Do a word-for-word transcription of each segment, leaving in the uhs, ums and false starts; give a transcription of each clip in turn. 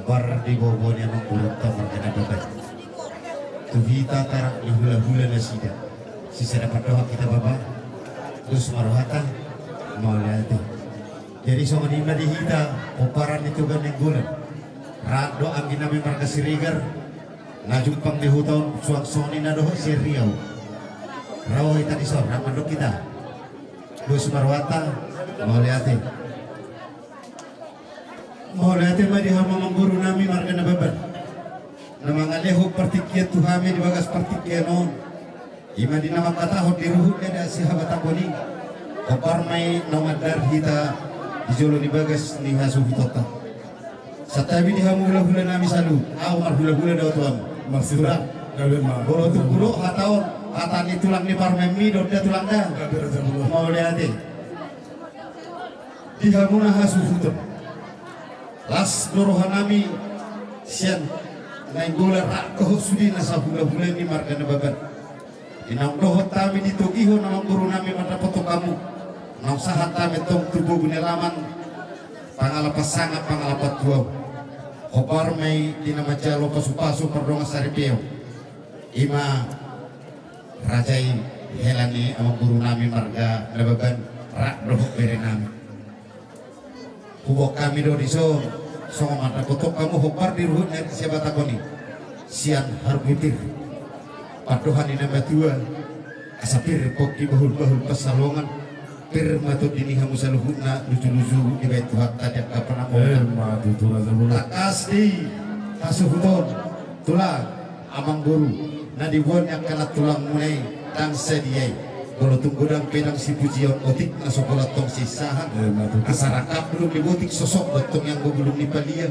Par di bobo ni amangboru ta marga Nababan. Tu hita tarang ni hulahula nasida. Sisada pandohan hita bapa. Dos ma rohanta. Mauliate. Jadi songon i ma di hita pomparan ni Toga Nainggolan. Rap do anggi nami marga Siregar. Na jumpang di huta on suang songon i na dohot si Riau. Ro hita dison, rap mandok hita. Dos ma rohanta. Mauliate. Mauliate ma di hamu amangboru nami marga Nababan. Na mangalehon partingkian tu hami di bagas partingkian on. I ma di na manghatahon di ruhut ni adat sihabatahon i. Hombar ma i naung andar hita di jolo ni bagas ni hasuhutonta. Santabi di hamu hulahula nami saluhut. Ahu marhulahula do tu hamu. Marsilang. Molo tung hudok hata on, hata ni tulang ni parumaenmi do da tulang da. Mauliate. Di hamu na hasuhuton. Las do roha nami sian Nainggolan rap dohot sude na sahulahula ni marga Nababan. Di naung dohot hami ditogihon amangboru nami mandapothon hamu. Naung sahat hami tong tu bobu ni alaman. Pangalapan sangap pangalapan tuau. Hombar ma i di na manjalo pasupasu pardongan saripeon. I ma raja i hela ni amangboru nami marga Nababan rap dohot bere nami. Huboan hami do dison songon mandapothon hamu hombar di ruhut ni adat sihabatahon i. Sian harbue pir. Pandohan ni na matua. Asa pir pongki bahulbahul pansalongan. Pir ma tondi ni hamu saluhutna lujuluju dibahen Tuhanta di angka panambotan. Emma tutu raja bolon. Tangkas di hasuhuton tulang amangboru na diboan ni angka na tulangmuna i ndang sadia i. Molo tung godang pe ndang sipujion otik na so pola tong sisahan. Emma tutu. Asa rangkap bulung ni botik sosok do tong ianggo bulung ni palia.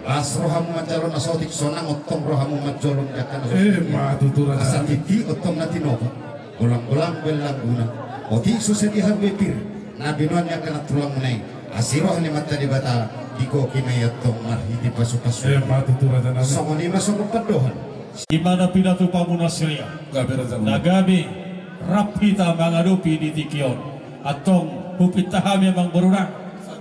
Las rohamu manjalo na saotik sonang otik rohamu manjalo na dangka na saotik. Emma tutu raja. Asa tintin otik na tinopa. Golanggolang bahen langguna. Otik so sadia harbue pir na binoan ni angka na tulangmuna i. Asi roha ni Amanta Debata digohi ma i otik marhite pasupasu. Emma tutu raja nami. Songon i ma songon pandohan. Di mana pinatupa muna si Riau. Gabe raja nami. Na gabe rap hita mangadopi di tingki on. Antong hupinta hami amangboru na.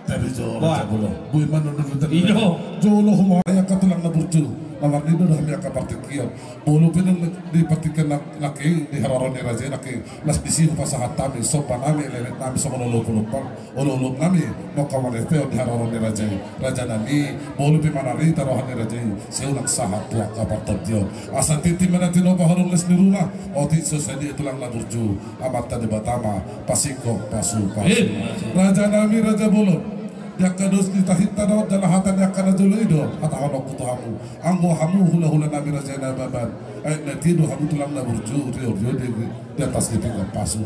Tapi jo raja bolon. Boi manunu tadi. Ido. Jolo humaraya angka tulang na burju. Na marnida do hami angka partingkian. Molo pe nunga di partingkian nangkin di haroro ni raja i nangkin. Las disi hupasahat hami somba nami leleng nami songon olopolop. Olopolop nami. Mangkamarete on di haroro ni raja i. Raja nami. Molo pe manarita roha ni raja i. Sai unang sahat tu angka partondion. Asa tintin ma na tinopa horong les ni ruma. Otik so sadia tulang na burju. Amanta Debata ma pasingkop pasupasu. Emma tutu. Raja nami raja bolon. Di angka dos ni tahinta do jala hata ni angka na jolo i do hatahononku tu hamu. Anggo hamu hulahula nami raja Nababan. Aek na tia do hamu tulang na burju riorrio di atas ni pinggan pasu.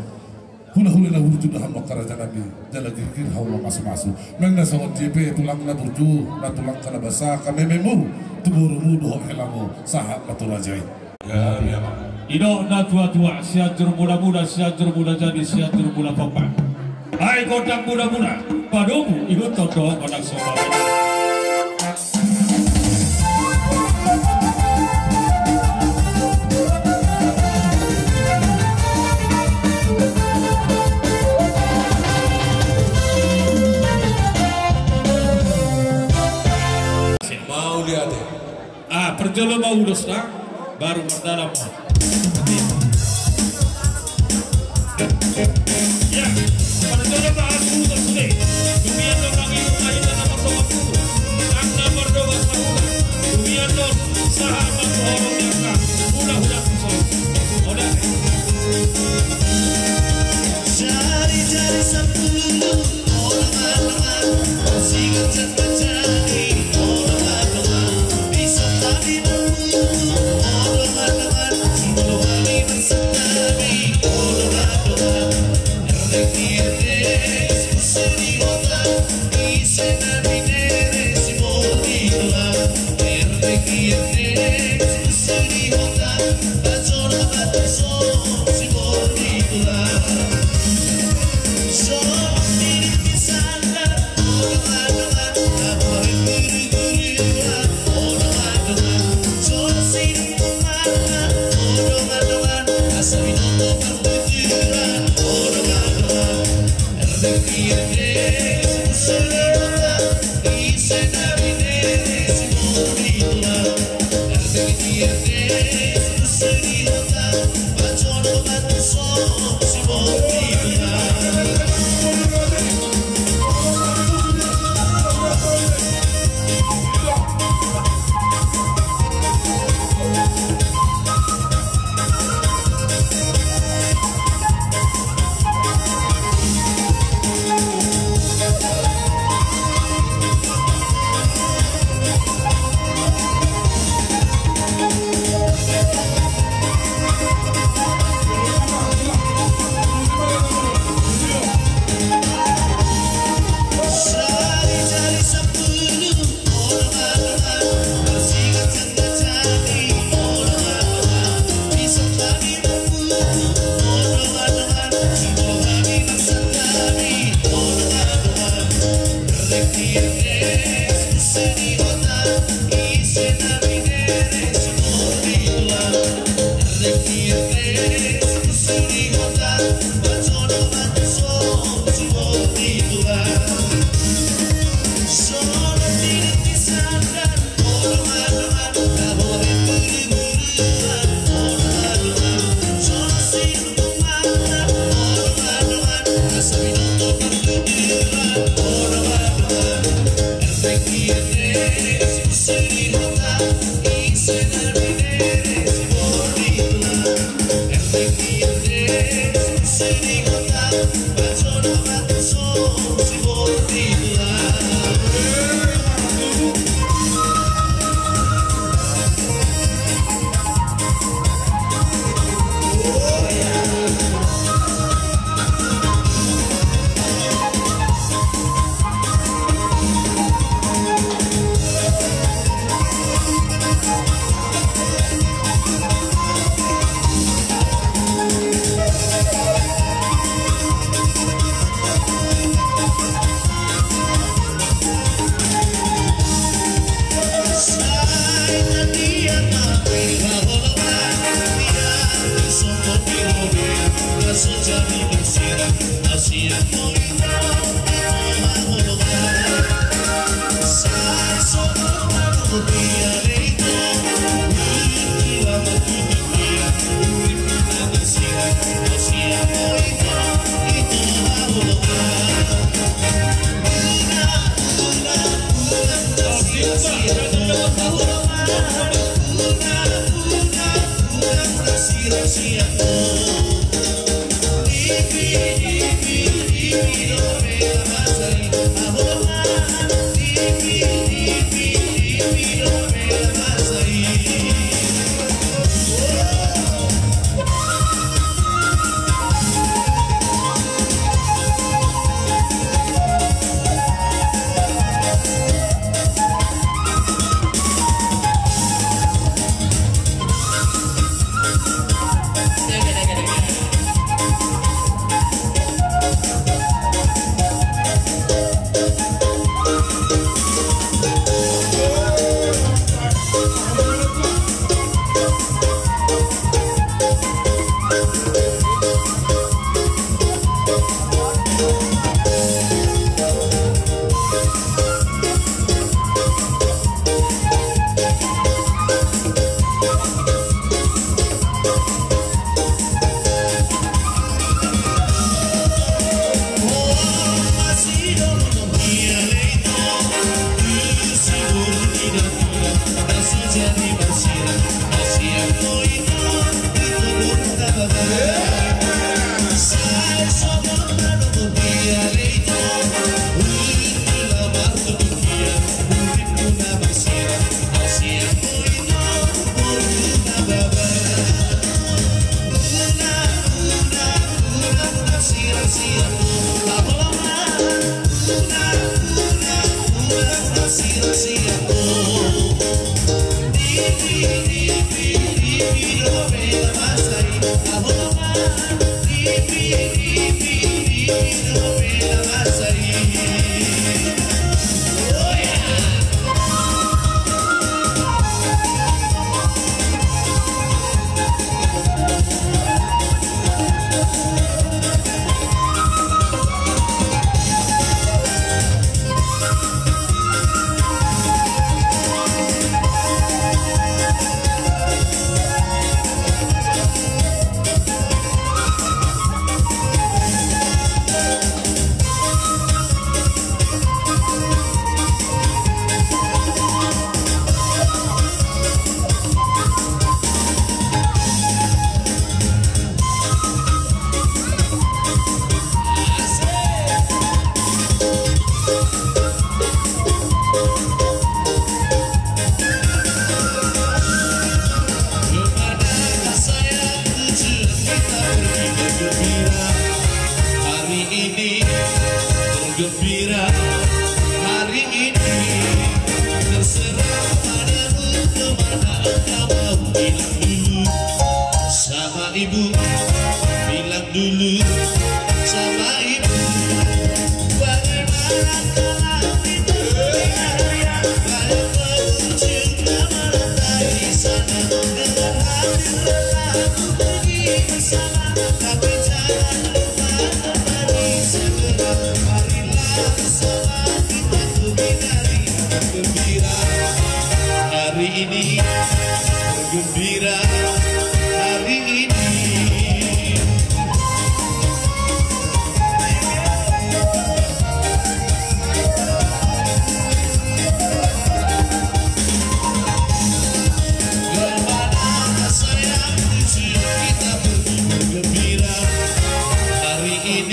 Hulahula na burju do hamu angka raja nami jala girgir hamu mamasumasu. Naeng na songon dia pe tulang na burju na tulang angka na basa angka mememu tu borumu dohot helamu sahat ma tu raja i. Didok natuatua, Sianjur Mulamula, Sianjur Mulajadi, Sianjur Mulapombal. Ai gondang mulamula, padomu ihuthon dohot gondang sombabeda. Mauliate. Ah, parjolo ma ulosna, baru mardalan ma. Ya, parjolo ma ulos be. Dunia do mangido, aina na mardongan tutu. Nang na mardongan sahuta. Dunia do sahat ma tu horong ni angka hulahula tu son. Oda. Jari-jari sampulu.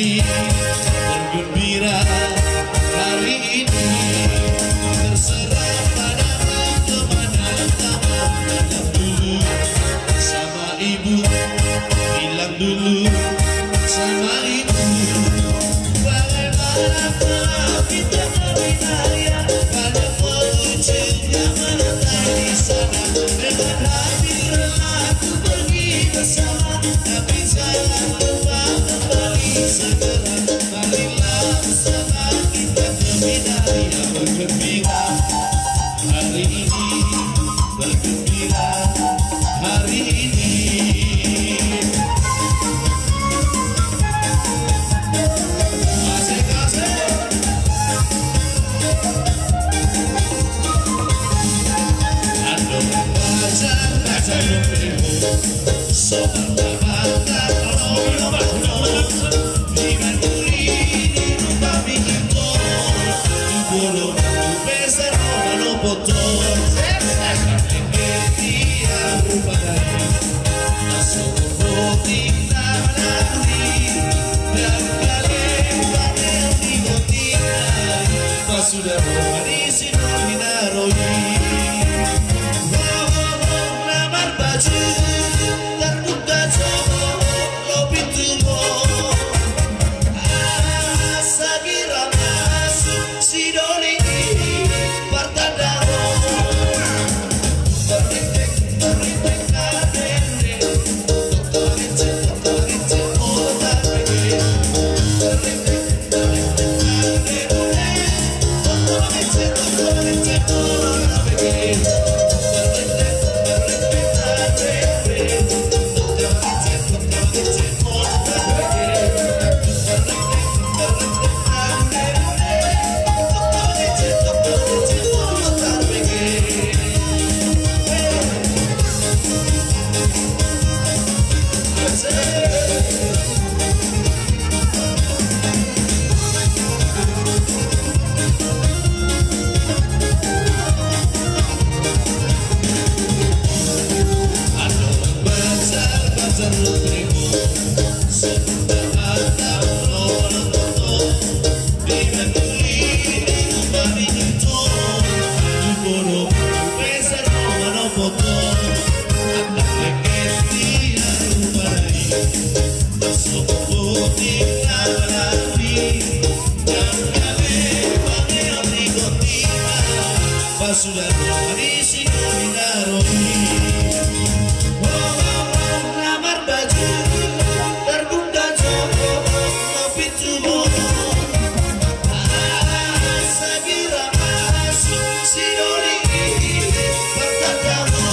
Bergembira hari ini, terserah pada kemana kamu hendak dulu. Sama ibu, bilang dulu sama ibu. Bagaimana kalau kita lebih bahagia pada penghujung zaman nanti di sana? Dengan hadirlah aku pergi bersama, tapi jangan lupa kembali segera. Marilah bersama kita gembira, ya, bergembira hari ini, bergembira hari ini. Asik, asik. Ando bajar, bajar, sudah roha di sinoi na ro i. Ho, ho, ho, na marbaju tarbuka jo, ho, ho, ho, pintu ho. Asa gira masuk sidoli i, partanda ho. Sudah roha di sinoi na ro i. Ho, ho, ho, na marbaju tarbuka jo, ho, ho, ho, pintu ho. Asa gira masuk sidoli i, partanda ho.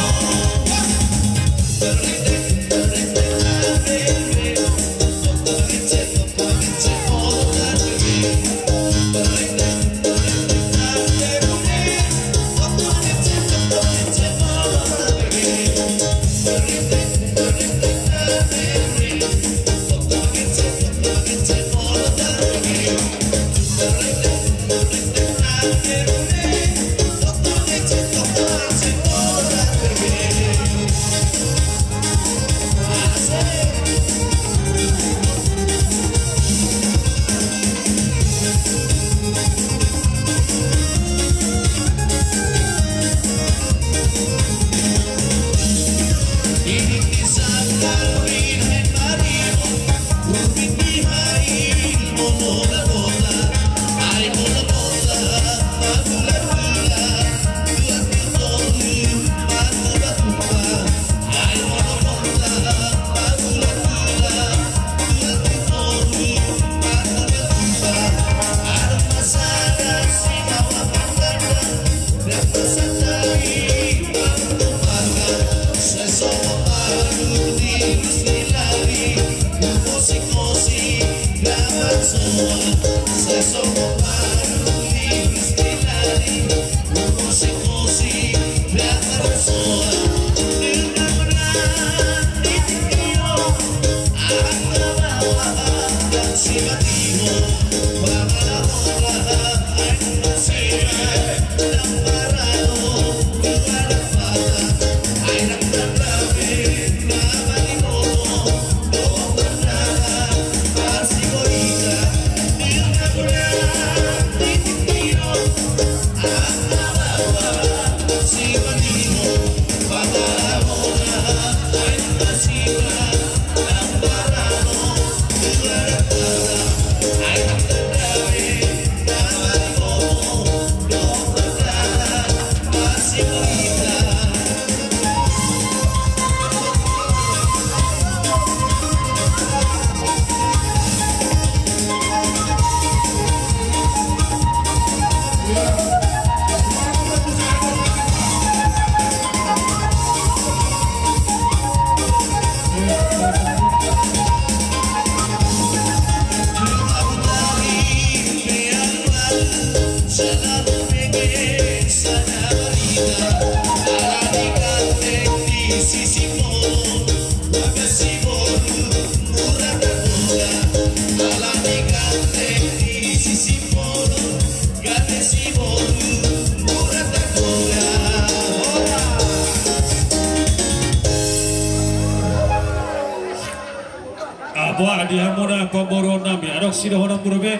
Apa di hamuna pamboruon nami, adong sidohonon muna be?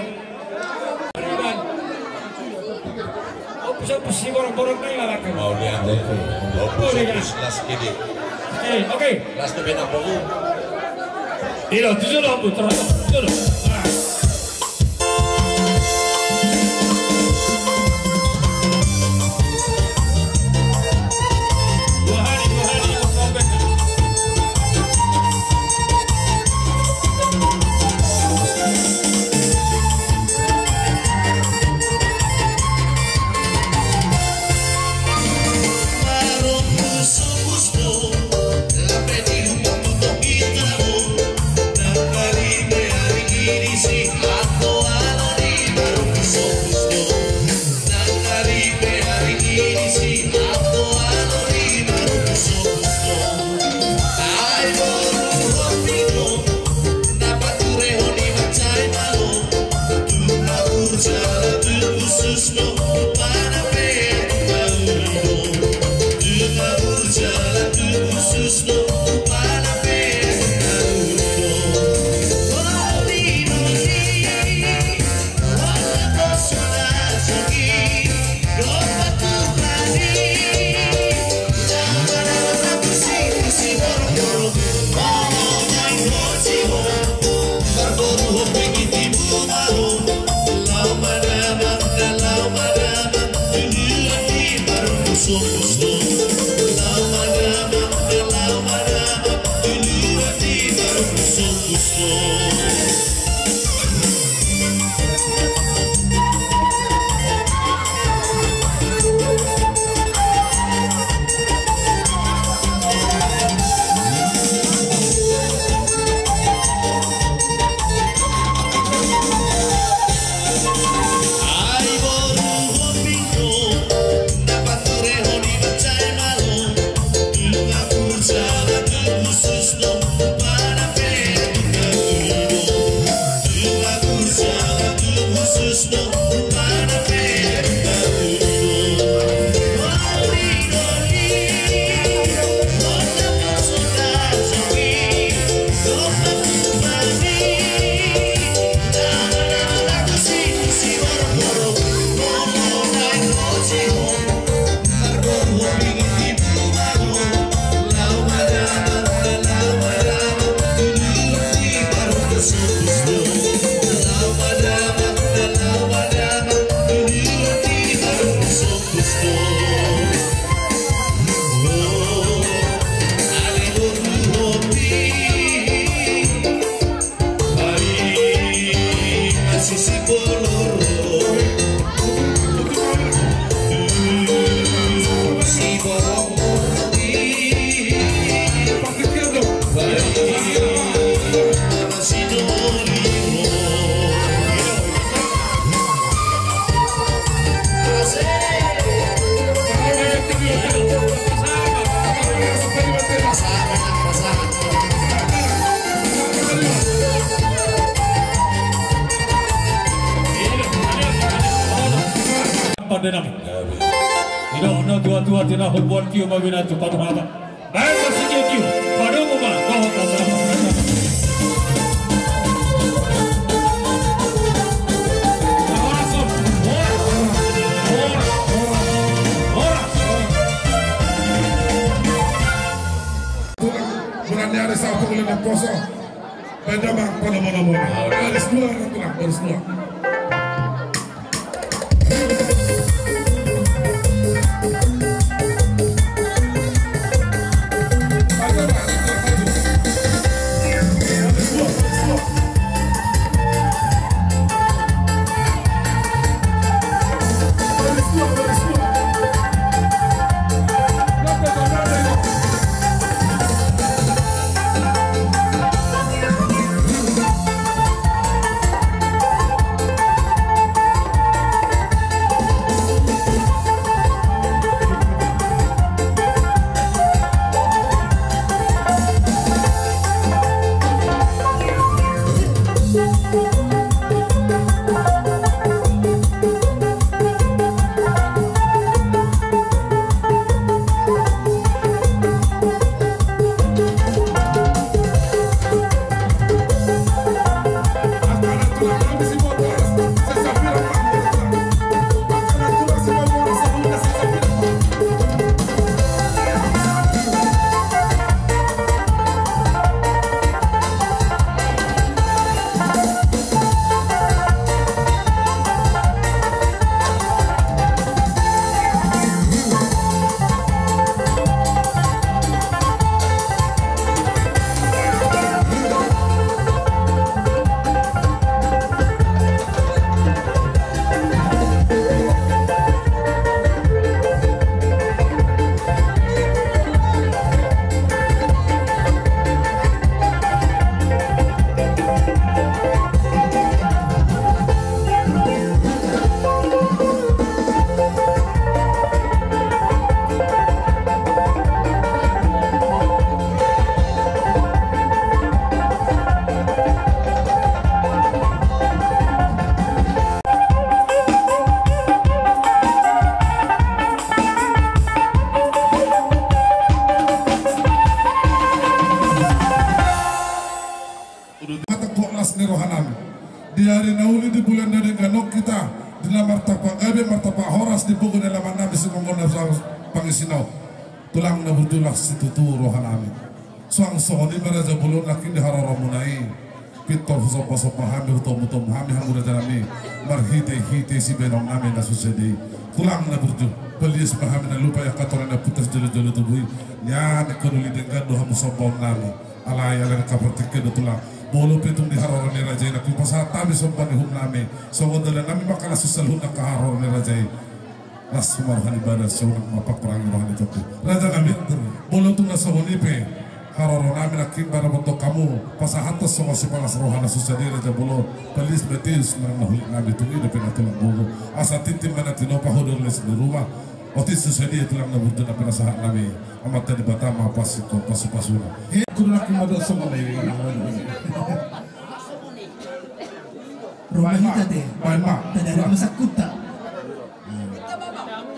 Ompus, ompus, si borok-borok na i, Bang. Mau lihat. Ompus, ompus, las kidi. Oke, oke. Las tu benang bogu. Ilo, tujuh lo, Bang, terus. Tujuh lo. Ah. Dua hari, dua hari, dua hari. Pande nami. Ino, na tua-tua tina hombuan tio ma bina tu patu hama. Baik, masih tio-tio. Padu ma, kau tak sama. Horas, horas, horas, horas. Berani ada satu lima kosong. Baen damang panomo-nomo. Baris dua, Ratu, baris dua. Mantap, horas ni rohanami. Di ari na uli, di bulan na denggan on hita, di na martamba gabe, martamba horas, di pogu ni alaman nami, sumanggon na pangisina on. Tulang na burju, las situtu rohanami. Suang songon i ma raja bolon, nangkin di haroromuna i pintor husombasomba hami, hutomutomu hami hamu rajanami, marhitehite sibahenonnami na sude i. Tulang na burju, palias ma hami na lupa i, angka toru na putus jolojolo tubu i. Nian ingkon uli denggan do hamu sombaonnami. Alai ala ni angka partingkian do tulang. Molo pe tung di haroro ni raja i nangkin hupasahat hami somba ni uhumnami, songon dalannami ma angka las ni saluhutna angka haroro ni raja i. Las ma roha ni badan, sonang ma pangkurangi roha ni tondi. Rajanami, molo tung na songon i pe haroronami, nangkin ma mandok hamu pasahathon songon sipalas roha na sude i raja bolon. Palias ma i, tiur ma na hulitnami, tung i dope na tulang gogo. Asa tintin ma na tinopa, hodor les ni ruma. Otik sude i tulang na burju na pinasahatnami. Amanta Debata ma pasingkop pasupasuna. He, kurang aku modal sama ini. Rumah hita te. Baen ma. Tadi ada masak kuta.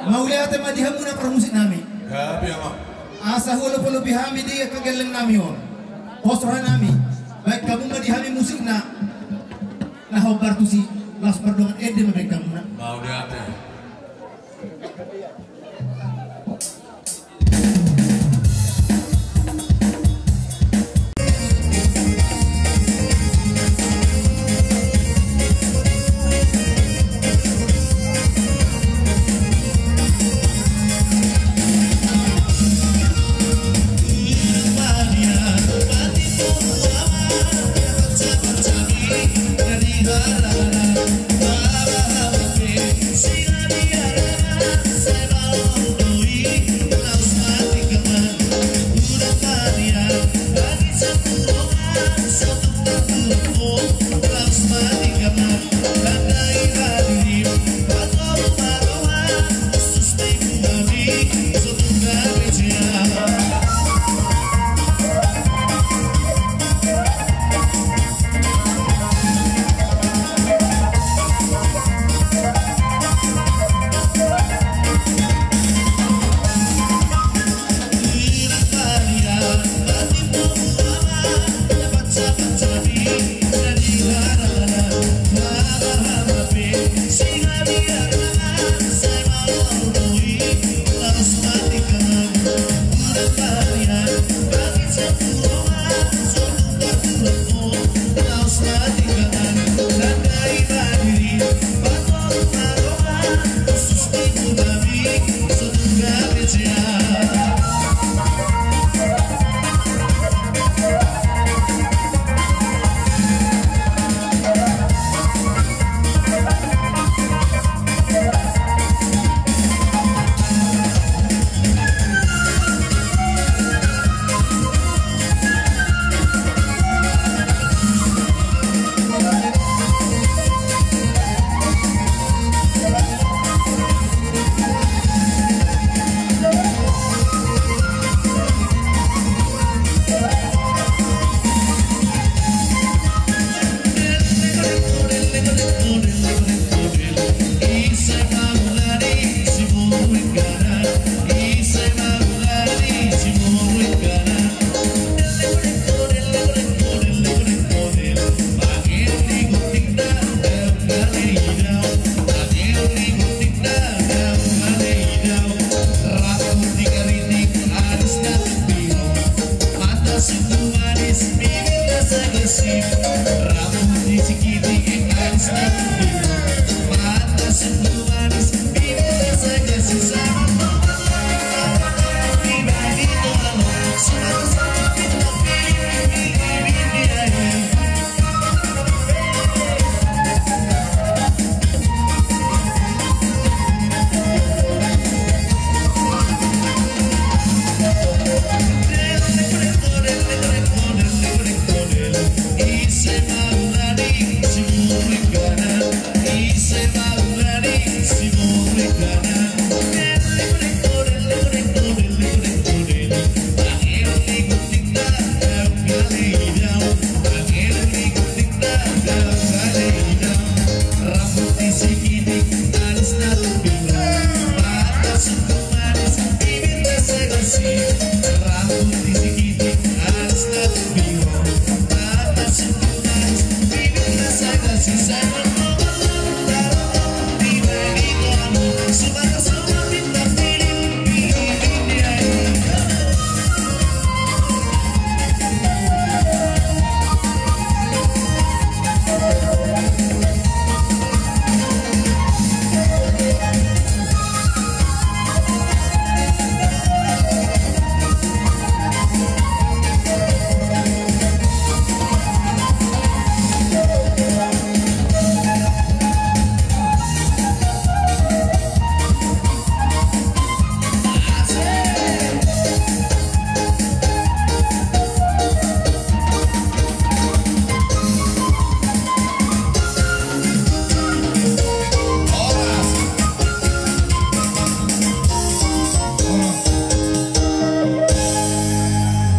Mauliate ma di hamuna parmusiknami. Gabe, Amang. Asa huolopolopi hami di angka gellengnami on. Pos rohanami. Baen hamu ma di hami musikna. Na hombar tusi, laos mardongan ende ma baen hamuna. Mauliate.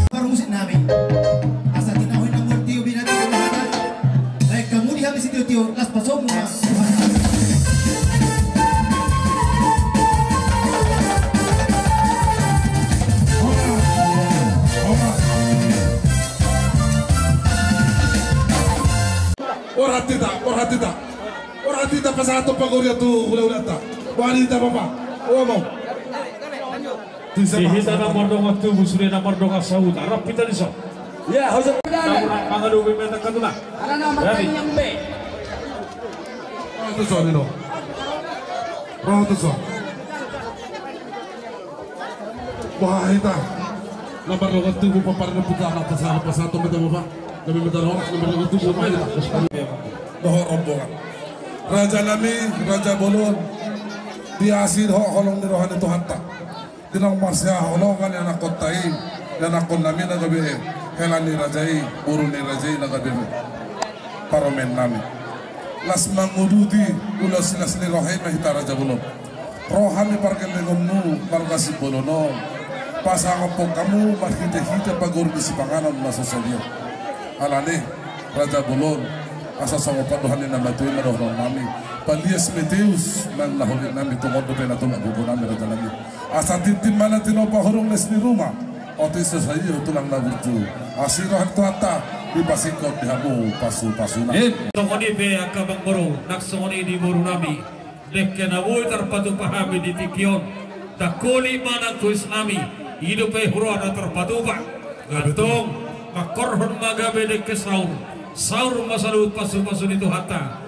Parmusik nami. Asa tinahu inang murtio binati. Baik, kamu di habis itu tio, las pasomu. Borhat hita, borhat hita. Borhat hita pasahathon panggoria tu hulahulanta. Borhat hita, Bapa. O, amang. Di hita na mardongan tubu, sude na mardongan sahuta. Rap hita dison. Ia, hujur. Mangadopi mata katuna. Anak nama tanyang be. Roha tuson, Nino. Roha tuson. Borhat hita. Na mardongan tubu, paparna putra, na pasahat, pasahat, Bapa. Nami minta horas, na mardongan tubu, borhat hita. Dohot rombongan. Raja nami, raja bolon. Diasi dohot holong ni roha ni Tuhanta. Di naung marsihaholongan ni anakkonta i, di anakkon nami na gabe hela ni raja i, boru ni raja i na gabe parumaen nami. Las manguduti ulos las ni roha i ma hita raja bolon. Ro hami pargellengonmu marga Simbolon on. Pasangaphon hamu marhitehite panggoru ni sipanganon na so sadia. Alani, raja bolon, asa songon pandohan ni na matua i ma dohonon nami. Palias meteus nang na holit nami, tongon dope na tolap gogo nami raja nami. Asa tintin ma na tinopa hurung les ni ruma. Otik so sadia tulang na burju. Asi roha ni Tuhanta dipasingkop di hamu pasupasuna. Songon i pe angka amangboru, nang songon i di boru nami. Dengke na boi tarpatupa hami di tingki on. Tangkoli ma nang tois nami. I dope huroha na tarpatupa. Antong mangkorhon ma gabe dengke saur. Saur ma saluhut pasupasu ni Tuhanta.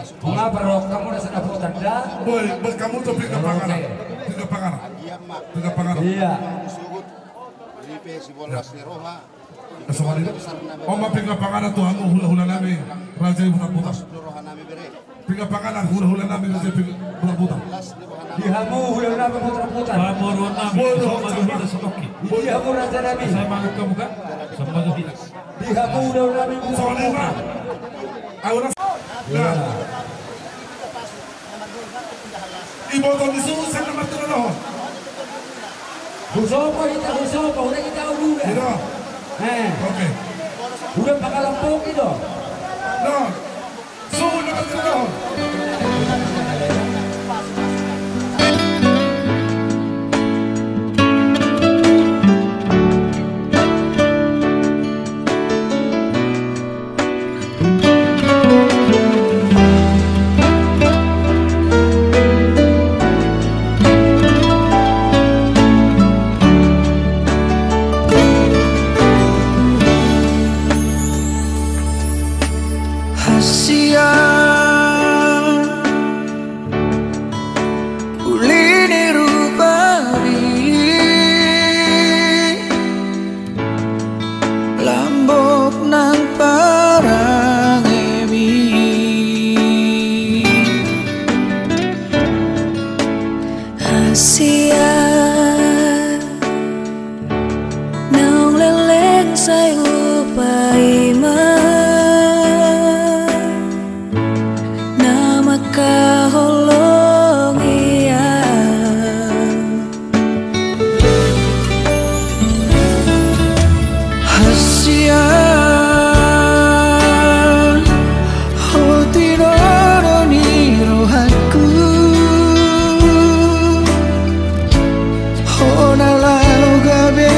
Nga parrohak hamu na sada potanda. Boi, boi hamu tu pinggan panganan. Pinggan panganan. Pinggan panganan. Ia. Songon i do. On ma pinggan panganan tu hamu hulahula nami raja i Putarputar. Pinggan panganan hulahula nami raja i Putarputar. Di hamu hulahula nami Putarputar. Pamoruon nami. Di hamu raja nami. Sai mangan hamu kan? Sama tu kita. Di hamu hulahula nami Putarputar. Aura. Iboto ni suhut sai na martinodohon. Husopo hita, husopo, huda hita ududa. Ida. Eh. Oke. Huda pangalampok i do. Nah. Suhut na martinodohon. Hasian. Sia naung leleng sai hupaima na mangkaholongi au. Hasian, ho tinodo ni rohangku, ho na laho gabe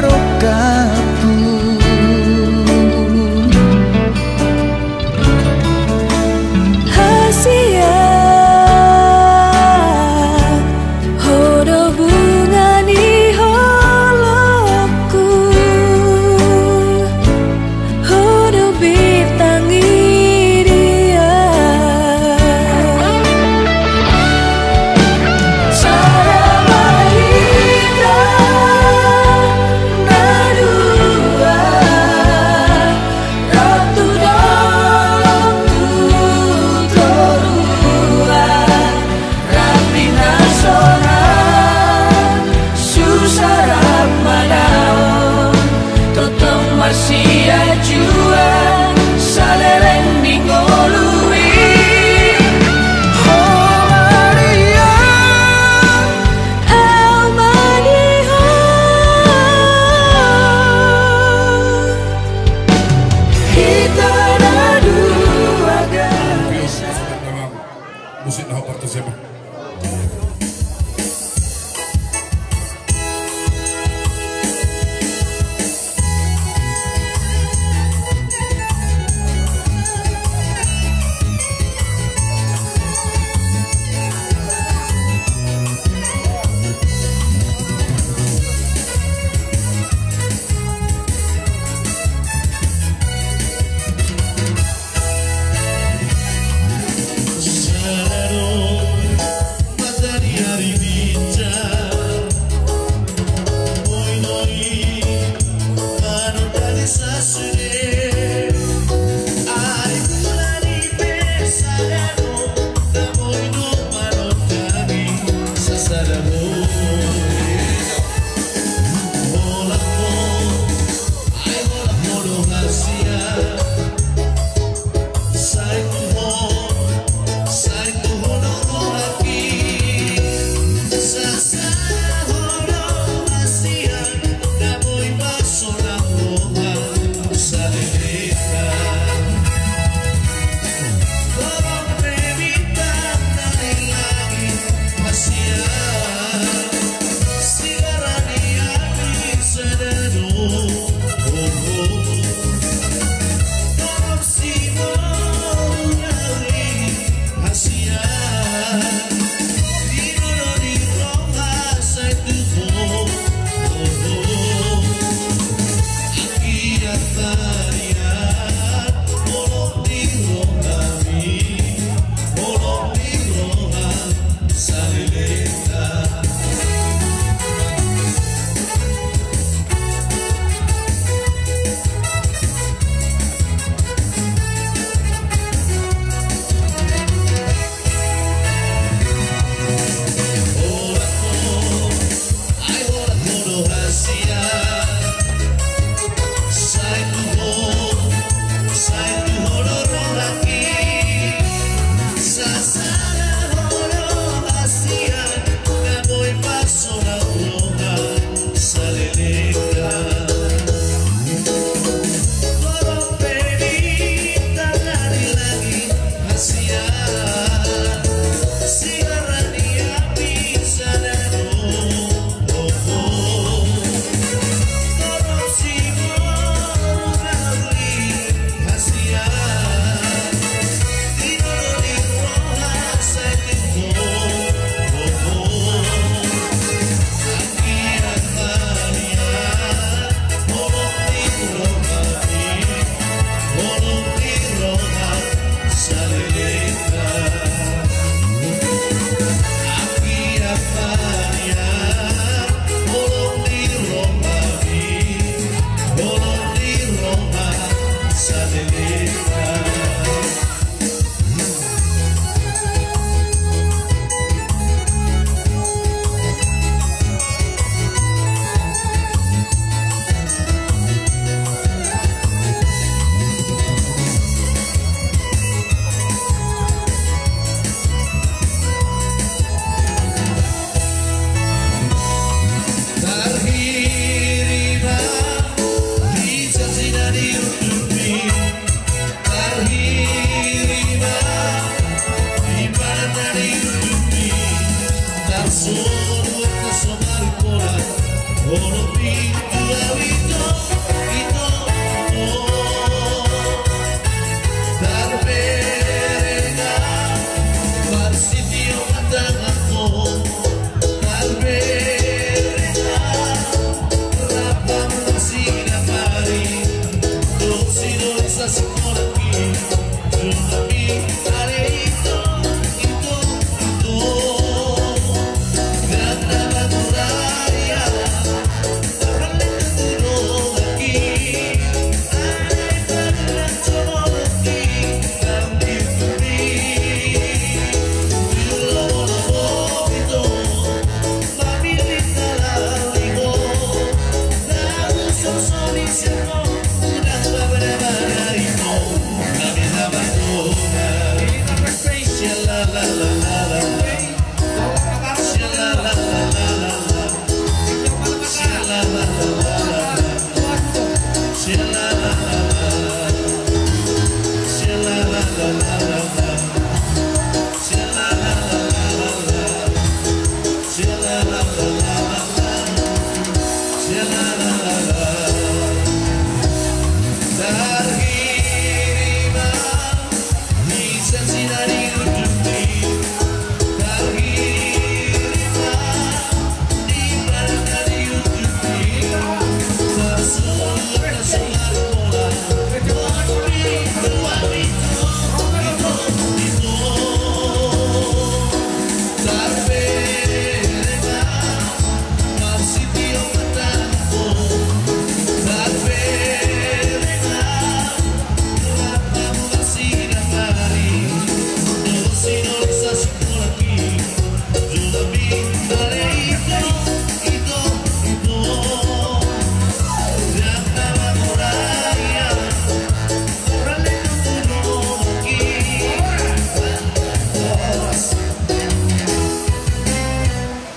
rongkapku. Hasian, ho do bunga ni holongku, ho do bintang i dia. Sada ma hita na dua, rap tu dolok tu toruan, rap di na sonang, susah rap manaon, tongtong marsiajuan, saleleng ni ngolu i. Ho Maria, au ma di ho. Hita na dua gadis. Musik na ho partu siapa?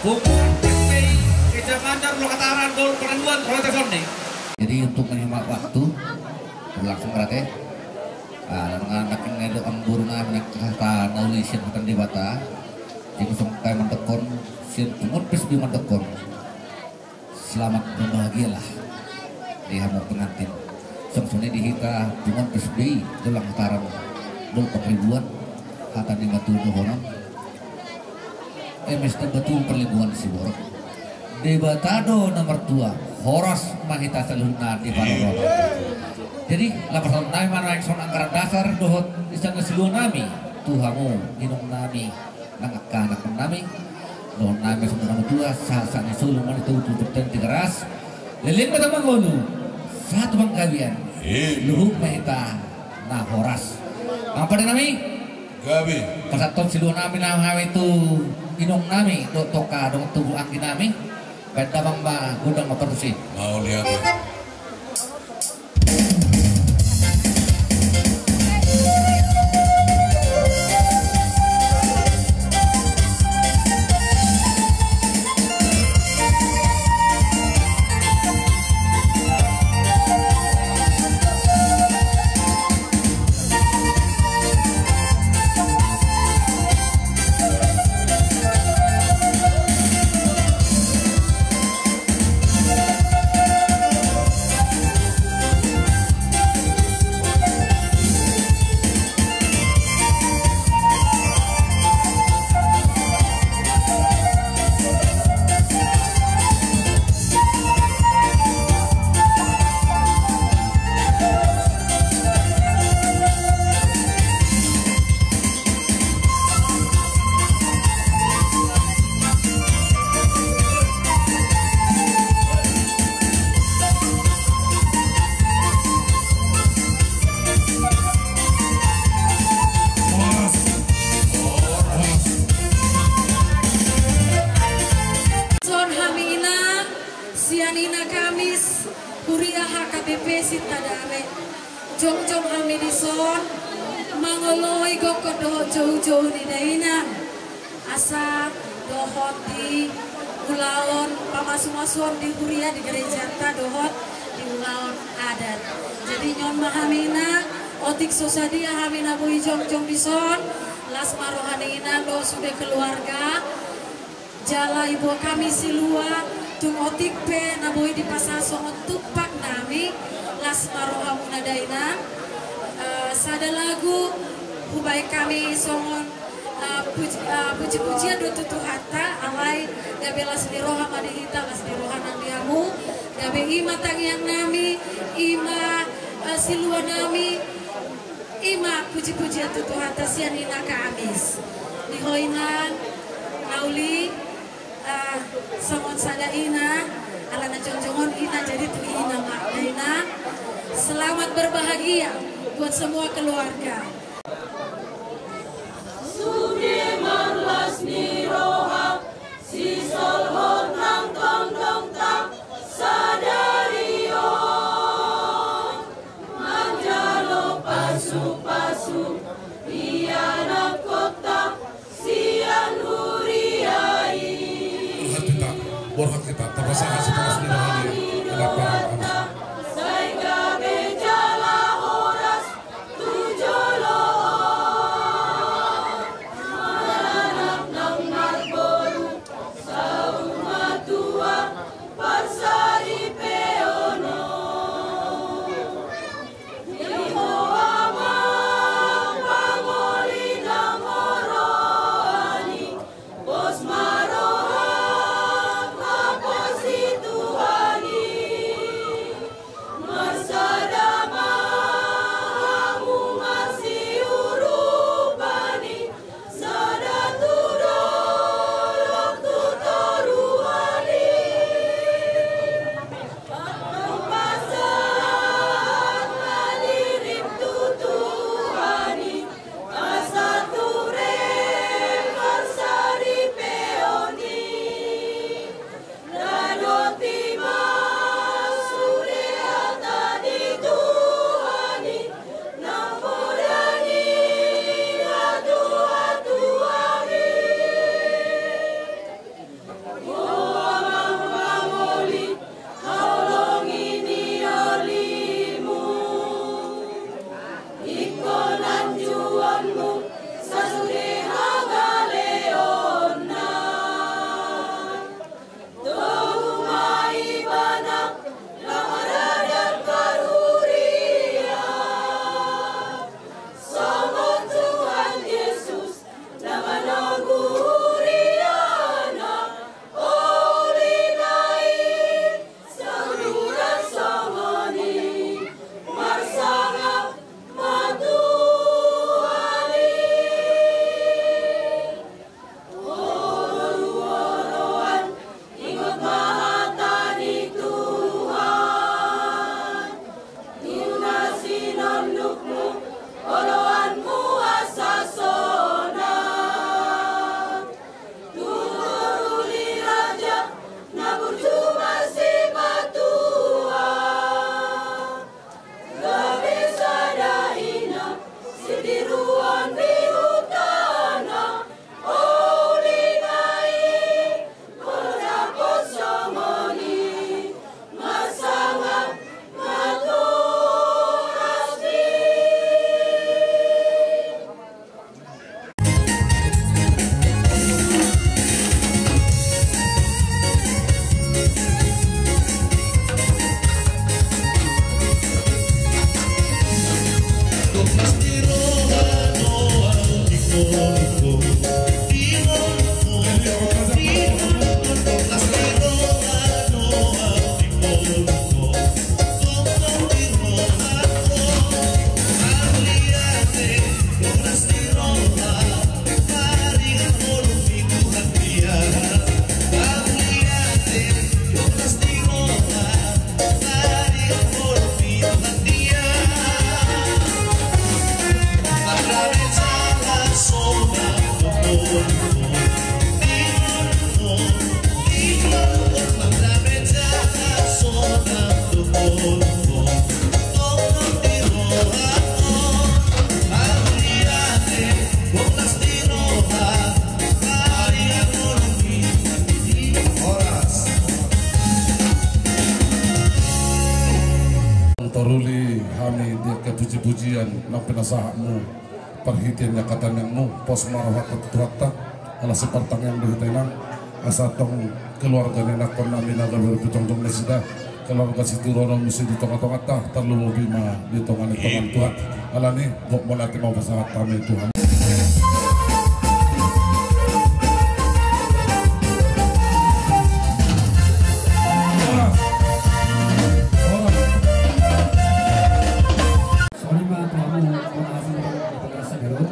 Komang P P I Kecamatan Lokataran, Dol Pangaribuan, Kota Sonde. Jadi untuk menghemat waktu, langsung berarti. Ah, nang anak ini do amburna, anak kata na uli sian hata Debata. Jadi langsung kami mandokkon, sian punguan P S B I mandokkon. Selamat berbahagialah di hamu pengantin. Songon i di hita punguan P S B I Dol Lokataran, Dol Pangaribuan, hata ni matua dohonon. Eme sitamba tubu parlinggoman siborok, Debata do na martua, horas ma hita saluhutna di parorot. Jadi lapasan nami ma na songon anggaran dasar dohot sian na silua nami tu hamu inong nami, nang angka anak nami, dohot nami songon na matua, sahat-sahat ni solu ma di togu, tu Tigaras. Leleng ma hita mangolu, sahat tu panggabean. Luhut ma hita na horas. Amang pande nami. Gabe. Pasahathon silua nami na hami tu inong nami dohot toka dohot tubu anggi nami. Baen damang ma gondang ma partusi. Mauliate. Dison hami ina, sian Ina Kamis, Huria H K B P Sintadawe. Jongjong hami dison mangoloi gokhon dohot joujou ni dainang, asa dohot di ulaon pamasumasuon di huria, di gerejanta dohot di ulaon adat. Jadi nion ma hami ina, otik so sadia hami na boi jongjong dison, las ma roha ni ina dohot sude keluarga. Jala iboan hami silua, tung otik pe na boi dipasahat songon tumpak nami, las ma rohamuna dainang. Eh, sada lagu hubaen hami songon, eh, puji, eh, puji-pujian do tu Tuhanta, alai gabe las ni roha ma di hita, las ni roha nang di hamu, gabe i ma tangiang nami, i ma, eh, silua nami, i ma puji-pujian tu Tuhanta sian ina Kamis. Di ho ina, na uli, eh, songon sada ina, ala na jongjong on ina, jadi tu ina ma, dainang. Selamat berbahagia buat semua keluarga. Sude marlas ni roha, sisolhot nang tondongta sadari on. Manjalo pasu-pasu ianakhonta sian huria i. Borhat hita, borhat hita, tapasahat sipangkas ni roha ni anak parang. Sai gabe jala horas tu jolo on. Maranak nang marboru, saur matua, parsaripeon on. Di ho amang pangoli nang ho rohani, pos ma roham, haposi Tuhan i. Marsada ma hamu masiurupan i, sada tu dolok tu toruan i. Pasahat ma dirim tu Tuhan i, asa ture parsaripeon i. Radoti ma sude hata ni Tuhan i, na poda ni hatuhatuan i. O amang pangoli, haholongi ni olimu, ingkon anjuonmu sasude hagaleonna. Togu ma ibana na maradat parhuria, songon Tuhan Jesus na manogu huriana. Uli na i, saluran songon i, marsangap ma Tuhan i. O boru oloan, ingot ma hata ni Tuhan. Ninna sinondukmu, oloanmu hasasona. Tutur uli raja, na burju marsipatuan. Gabe sada ina, sitiruon di huta na. Uli na i, molo dapot songon i, marsangap ma turas i. Taruli hami di angka puji-pujian nang pinasahatmu, parhitean ni angka tangiangmu, pos ma rohanta tu Tuhanta, ala sipartangiang do hita inang. Asa tong keluarga ni anakkon nami na gabe ro pe tong tong nasida, keluarga Siturono muse di tonga-tonganta, tarlumobi ma di tonga ni tonga ni Tuhan. Alani, gok mauliate ma hupasahat hami Tuhan. Songon i ma tu hamu, songon i ma tu hamu, songon i ma tu hamu,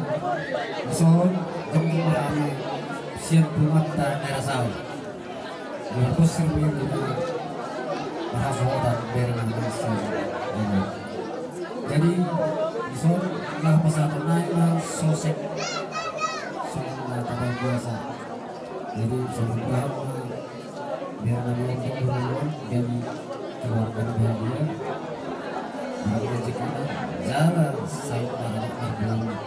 songon i ma tu hamu, sian punguanta Nairasau. Marpos sirbi na marhasohotan bere na marsi. Jadi, dison, laho pasahaton nai ma sosek. Songon na tabo biasa. Jadi, songon i ma, bere na marsi, jadi keluarga na bahagia. Jadi, rezeki na, jala, sai, marabak, marabak.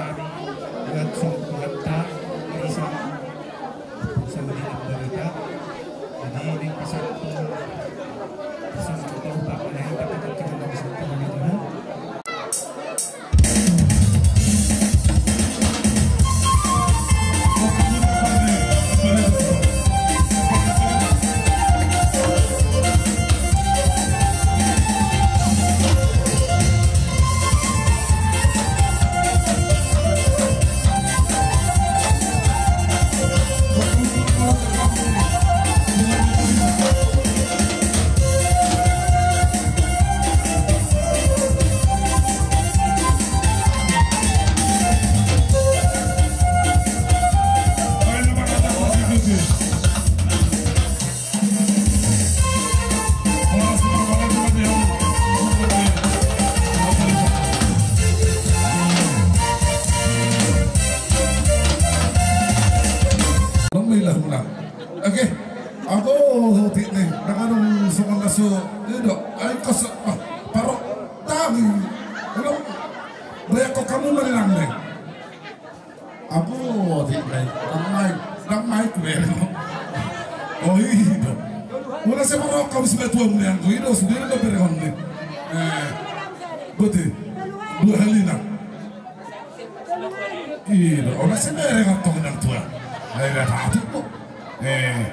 Kami buat song Tuhan ta, bisa. Sama dengan berita. Jadi, ini pesan Tuhan. Pesan Tuhan, Pak, mana yang kita katakan dalam satu hari ini. Oke, ago otik ni, na adong songon na so, i do, ai kos, ah, paro, tami, ulang, bayar kok kamu merilang ni. Apo, otik nai, damai, damai ku bere. O, i do. Mula se marok kamu sibatua muli anggo i do, sude do berehon ni. Eh, boti. Dua hali na. I do, ona se bere ngatong nang tua. Ai, ra tatu ko. Eh.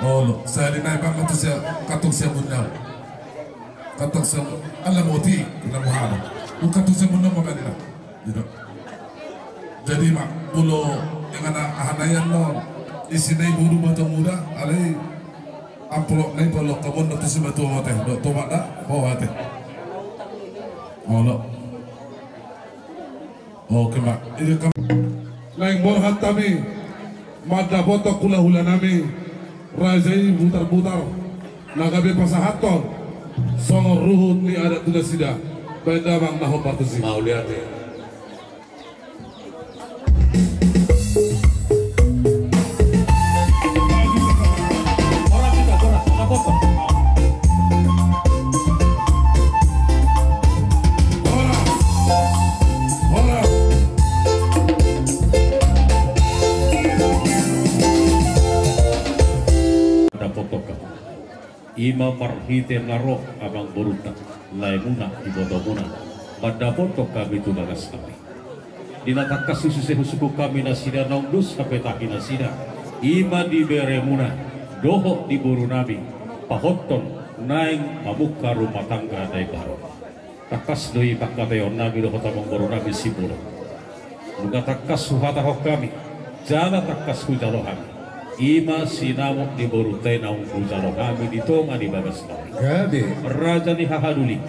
Olo, sahali nai bang kantong sia, kantong sia munau. Kantong sia, ala moti, kena muhana. Bukan tu sia munau mabani na. Gitu. Jadi, mak, molo dengan aha nai annon, isi nai boru bato muda, alai amplop nai balok kabon do tu simatua mate, do tomak da, ho ate. Olo. Oke, mak. Ini kam-, naeng borhat hami, mandapothon hulahula nami, raja i Butarbutar, na gabe pasahathon, songon ruhut ni adat tu nasida, baen damang na hombar tusi. Mauliate. Dapothon. Ima marhite na ro amangborunta, laemuna, ibotomuna, mandapothon hami tu bagas nami. Di na tangkas hususe husungkun hami nasida naung dos hapetahi nasida, ima di beremuna, dohot di boru nami, pahothon naeng mamungka rumah tangga na imbaru. Tangkas do i pangkataionnami dohot amangborunami Simbolon. Nunga tangkas huhatahon hami, jala tangkas hujalo hami, i ma sinamot ni borunta i naung hujalo hami di tonga ni bagas nami. Gabe. Raja ni hahadoli,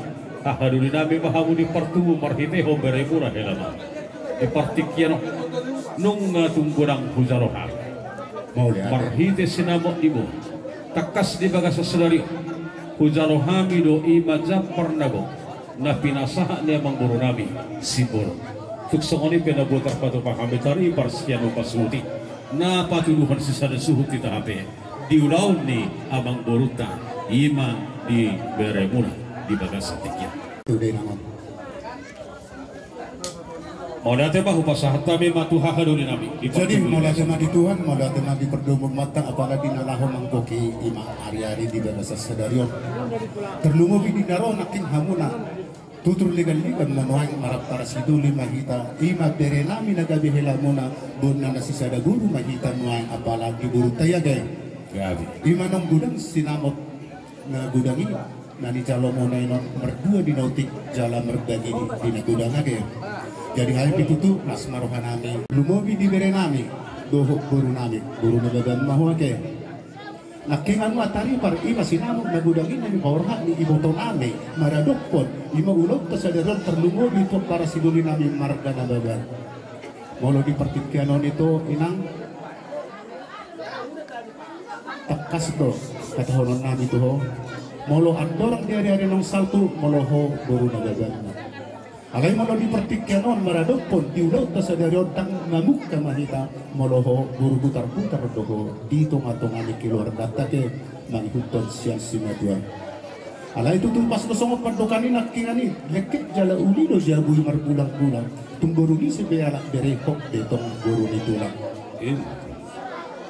hahadolinami ma hamu di partubu marhitehon beremuna hela ma. Di partingkian on, nunga tung godang hujalo hami. Mauliate. Marhite sinamot ni boru, tangkas di bagasan sadari on hujalo hami do i ma jambar na gok na pinasahat ni amangborunami Simbolon. Tung songon i pe na boi tarpatupa hami tari parsian upa suhut i, na patuduhon sisada suhut hita hape di ulaon ni amangborunta, i ma di beremuna di bagasan tingki on. Tude namon. Mauliate ma hupasahat hami ma tu hahadolinami. Jadi mauliate ma di Tuhan, mauliate ma di pardomu mata, apala di na laho manggohi i ma ari-ari di bagasan sadari on. Tarlumobi di na ro nangkin hamuna tutur ligan-ligan ma nuaeng, marapara sidoli ma hita, i ma berenami na gabe helamuna, bona na sisada boru ma hita nuaeng, apala di borunta i ate. Gabe. I ma naung godang sinamot na godang i na nijalo muna i non, mardua di na otik jala marbagi di na godang ate. Jadi hami pe tutu las ma rohanami. Lumobi di berenami dohot borunami, boru Nababan ma ho ate. Nangkin annon taripar i ma sinamot na godang i na nipaborhat ni ibotonami maradophon i ma ulaonta sadari on, tarlumobi tu ampara sidolinami marga Nababan. Molo di partingkian on ito, inang, tangkas do hatahononnami tu ho. Molo andorang di ari-ari naung salpu, molo ho boru Nababan ma. Alai molo di partingkian on maradophon di ulaonta sadari on, ndang mamungka ma hita molo ho boru Butarbutar do ho di tonga-tonga ni keluarganta ate, mangihuthon sian simatua. Alai tutu pas do songon pandohan ni nangkiningan i, lengkek jala uli do jabu i marbulang-bulang, tung boru ni si be anak bere, hot be tong boru ni tulang.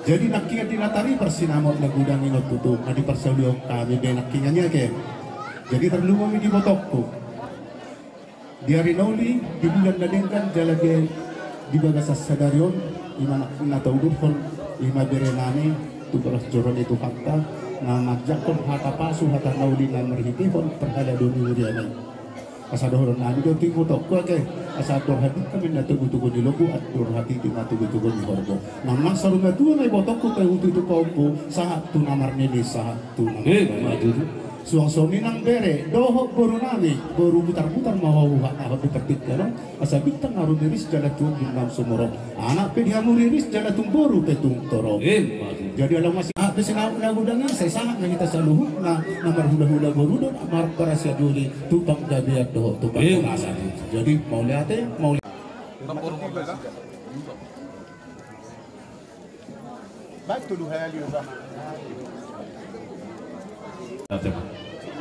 Jadi nangkiningan di na taripar sinamot na godang i non tutu na diparsaulihon hami be nangkiningan i ate. Jadi tarlumobi di ibotongku. Di ari na uli, di bulan na denggan jala di, di bagasan sadari on, i ma na, na taudurhon i ma berenami tu bagas joro ni Tuhanta, na manjangkon hata pasu, hata na uli na marhitehon parhalado ni huriami. Asa dohononnami do tu ibotongku ate, asa andor hatiti ma na togu-togu ni lombu, andor hatiti ma togu-togu ni horbo. Nang saur matua ma ibotongku, pe hutu tu pahompu, sahat tu na marnini, sahat tu na marnini. Suang songon i nang bere dohot borunami, boru Butarbutar ma ho huhatahon di partingkian on, asa bintang na rumiris jala tu embun na sumorop, anak pe di hamu riris jala tung boru pe tung torop. Jadi alai masiahat pe sinamot na godang i, sai sahat ma hita saluhutna na marhulahula boru dohot marparasian doli tu panggabean dohot tu panggabean. Jadi mauliate, mauliate. Baik, tuduh hali utama.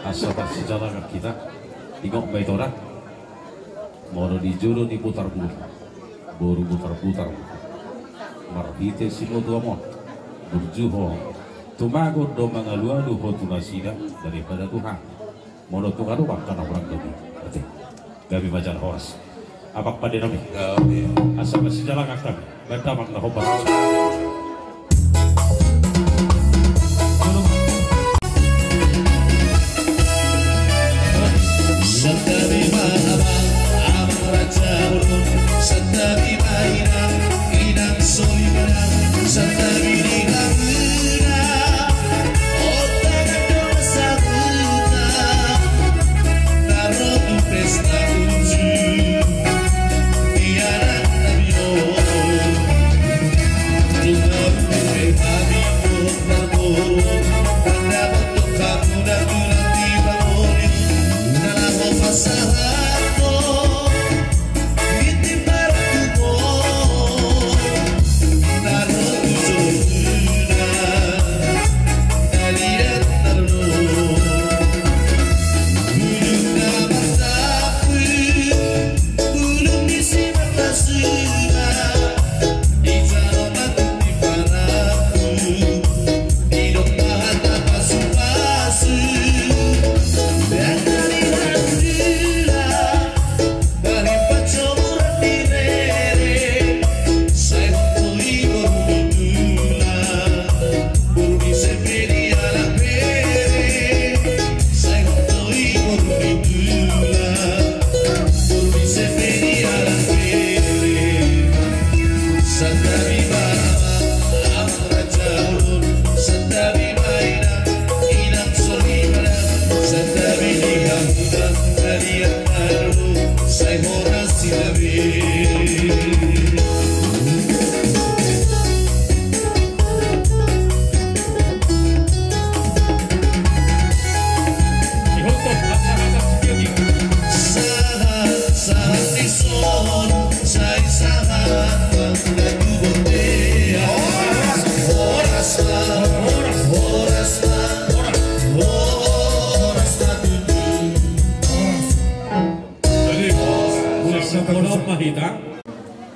Asa parsijalangan hita, ingot ma ito da. Molo di jolo ni Butarbutar, boru Butarbutar, marhite simotuam on, burju ho, tumagon do mangalualu ho tu nasida daripada Tuhan. Molo tung adong angka na hurang gabe, ate, gabe ma jala horas. Amang pandenami. Gabe. Asa masijalangan hami. Baen damang na hombar. Santabi ma amang, amang raja bolon, santabi ma inang, inang soripada, santabi di hamuna. Molo ma hita.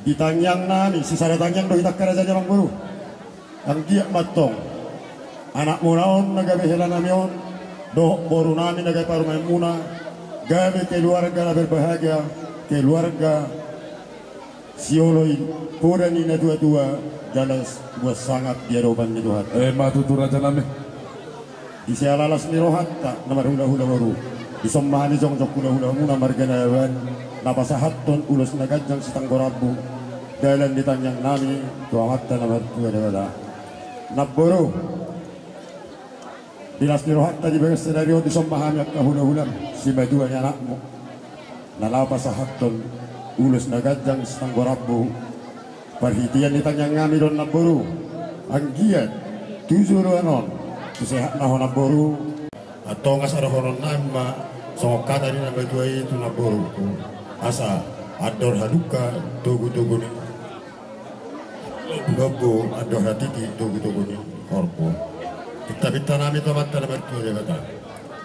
Di tangiang nami, sisada tangiang do hita angka raja ni amangboru. Anggiat ma antong anakmuna on na gabe helanami on dohot borunami na gabe parumaenmuna gabe keluarga na berbahagia, keluarga sioloi poda ni natuatua, jala buat sangap di adopan ni Tuhan. Emma tutu rajanami. Di siala las ni rohanta na marhulahula boru, dison ma hami jongjong hulahulamuna marga Nababan na pasahathon ulos na ganjang sitanggo rambu, dalan ni tangiang nami tu Amanta na martua Debata. Namboru, di las ni rohanta di bagas sadari on dison ma hami angka hulahulam, simatua ni anakmu, na laho pasahathon ulos na ganjang sitanggo rambu. Parhitean ni tangiang nami do on namboru, anggiat tu joloan on tu sehat ma ho namboru. Antong asa dohonon nami ma songon hata ni na matua i tu namboru, asa andor halumpang togutogu ni lombu, andor hatiti togutogu ni horbo. Pintapinta nami tu Amanta na martua Debata.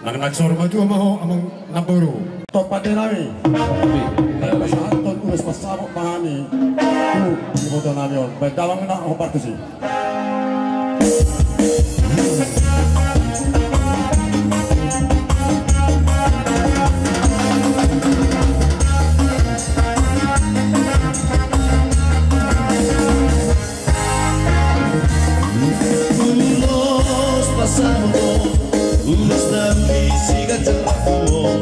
Nang nang saur matua ma ho amang namboru. Tong pande nami. Pasahathon ulos pansamot ma hami tu iboto nami on. Baen damang na hombar tusi. Ulos pansamot, ulos na uli siganjang na humol.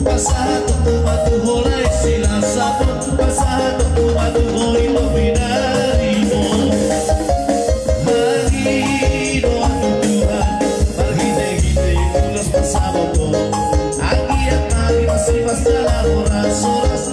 Pasahaton ma tu ho lae silas saput, pasahaton ma tu ho ito pinarimo. Mangido ma tu Tuhan marhitehite ulos pansamot on. Anggiat ma hami masimas jala horas-horas.